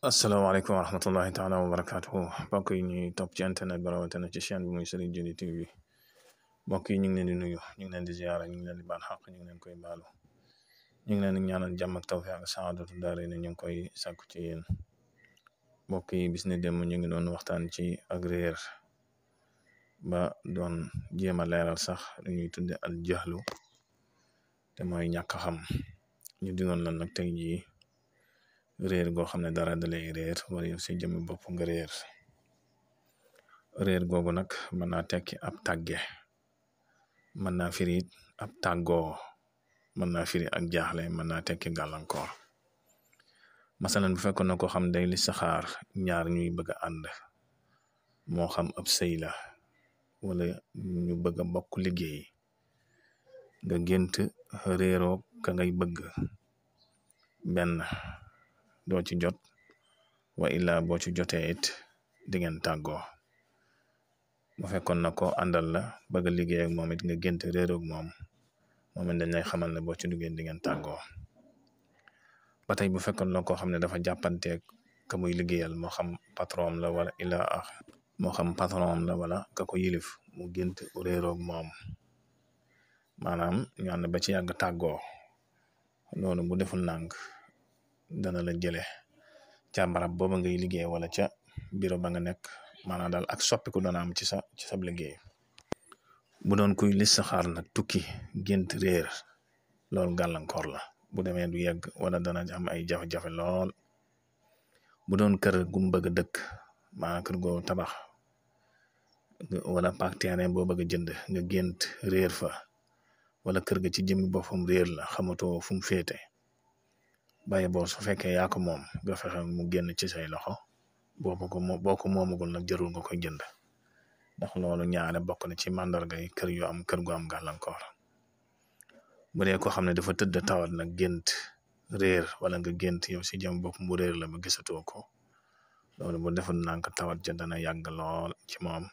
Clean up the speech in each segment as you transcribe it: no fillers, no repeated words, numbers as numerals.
asalaamaaleykum wa rahmatullahi taala wa barakatuhu mbokk yi ñuy topp ci internet bi rawatina ci chaîne bi muy Serigne Djily TV mbokk yi ñu ngi leen di nuyu ñu ngi leen di ziara ñu ngi leen di baal xaq ñu ngi leen koy baalu ñu ngi leen di ñaanal jàmm ak tawfiq ak saadatu daare ne ñu ngi koy sàkku ci yéen mbokk yi bis ni dem ñu ngi doon waxtaan ci ak réer ba doon jéem a leeral sax lu ñuy tudde al jahlu te mooy ñàkk xam ñu digoon lan nag tey jii réer goo xam ne dara dalay réer wala yow si jëmmi bopp nga réer googu nag mën naa tekki ab tàgge mën naa firi ab tàggoo mën naa firi ak jaaxle mën naa tekki gàllankoor masalan bu fekkoon na ko xam day li saxaar ñaar ñuy bëgg a ànd moo xam ab sëy la wala ñu bëgg a bokk liggéey nga gént réeroo ka ngay bëgg benn doo ci jot wa illa boo ci jotee it di ngeen tàggoo bu fekkoon na ko àndal la bëgg a liggéey ak moom it nga gént réeroog moom it dañ lay xamal ne boo ci duggee di ngeen tàggoo ba tey bu fekkoon na koo xam ne dafa jàppanteeg ka muy liggéeyal moo xam patron la wala wala ka ko yilif mu gént réeroog moom maanaam ñu ànd ba ci yàgg tàggoo loolu bu deful nànk dana la jële ca barab booba ngay liggéey wala ca bureau ba nga nekk maanaam daal ak soppiku dana am ci sa liggéey bu doon kuy listixaar nag tukki gént réer loolu gàllankoor la bu demee du yegg wala dana am ay jafe-jafe lool bu doon kër gum bëgg a dëkk maanaam kër goo tabax wala paak terrain boo bëgg a jënd nga gént réer fa wala kër ga ci jëmmi boppam réer la xamatoo fu mu féete bàyyi boo su fekkee yaa ko moom nga fexe mu génn ci say loxo boo ko moomagul nag jarul nga koy jënd ndax loolu ñaare bokk na ci màndarga yi kër gu am gàllankoor bu dee ko xam ne dafa tëdd tawat nag gént réer wala nga gént yow si jëm bopp mu réer la ba gisatoo ko loolu bu deful nànk tawat ja dana yàgg lool ci moom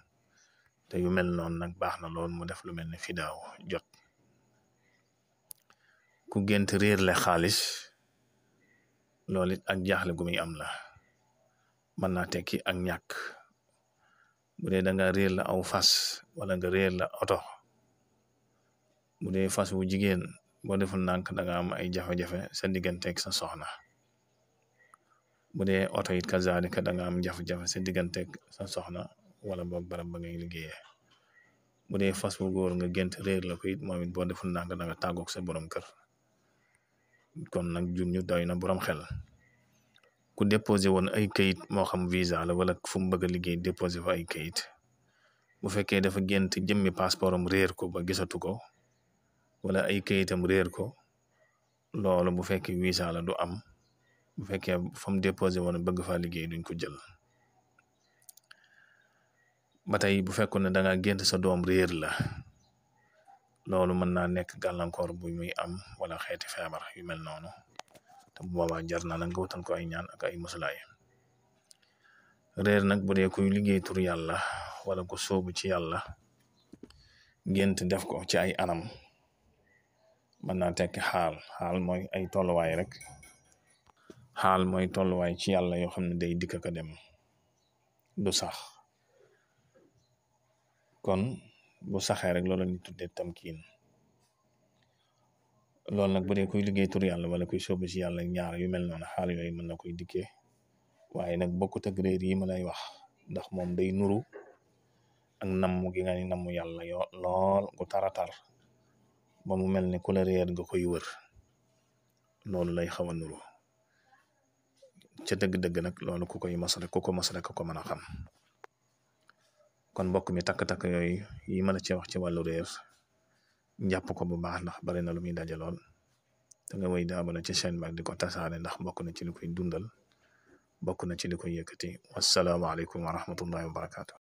te yu mel noonu nag baax na lool mu def lu mel ni fidaaw jot ku gént réer le xaalis loolu it ak jaaxle gu muy am la mën naa tekki ak ñàkk bu dee da nga réer la aw fas wala nga réer la oto bu dee fas wu jigéen boo deful nànk da nga am ay jafe-jafe sa digganteeg sa soxna bu dee oto it kazalika da nga am jafe-jafe sa digganteeg sa soxna wala boog barab ba ngay liggéeyee bu dee fas wu góor nga gént réer la ko it moom it boo deful nànk da nga tàggoog sa borom kër kon nag ñu doy na borom xel ku déposé woon ay kayit moo xam visa la wala fu mu bëgg a liggéey déposé fa ay kayit bu fekkee dafa gént jëmmi passeportam réer ko ba gisatu ko wala ay kayitam réer ko loolu bu fekkee visa la du am bu fekkee fa mu déposé woon bëgg faa liggéey duñ ko jël ba tey bu fekkoon ne da nga gént sa doom réer la loolu mën naa nekk gàllankoor bu muy am wala xeeti feebar yu mel noonu te bu boobaa jar na la nga wutal ko ay ñaan ak ay musalaay réer nag bu dee kuy liggéey tur yàlla wala ku sóobu ci yàlla gént def ko ci ay anam mën naa tekki xaal mooy ay tolluwaay rek xaal mooy tolluwaay ci yàlla yoo xam ne day dikk ka dem du sax kon bu saxee rek loolu ñu tuddee tamkiin loolu nag bu dee kuy liggéey tur yàlla wala kuy sóobu ci yàlla ñaar yu mel noonu xaal yooyu mën na koy dikkee waaye nag bokkut ak réer yi ma lay wax ndax moom day nuru ak namm gi nga ni namm yàlla yoo lool gu taratar ba mu mel ne ku la réer nga koy wër loolu lay xaw a nuru ca dëgg-dëgg nag loolu ku ko mos rek ko mën a xam kon mbokk mi takk-takk yooyu yi ma la ci wax ci wàllu réer njàpp ko bu baax ndax bari na lu muy daje lool te nga wéy di abonné ci chaîne bi ak di ko tasaare ndax bokk na ci li koy dundal bokk na ci li koy yëkkati wasalaamaaleykum wa rahmatullahi wa barakaatu.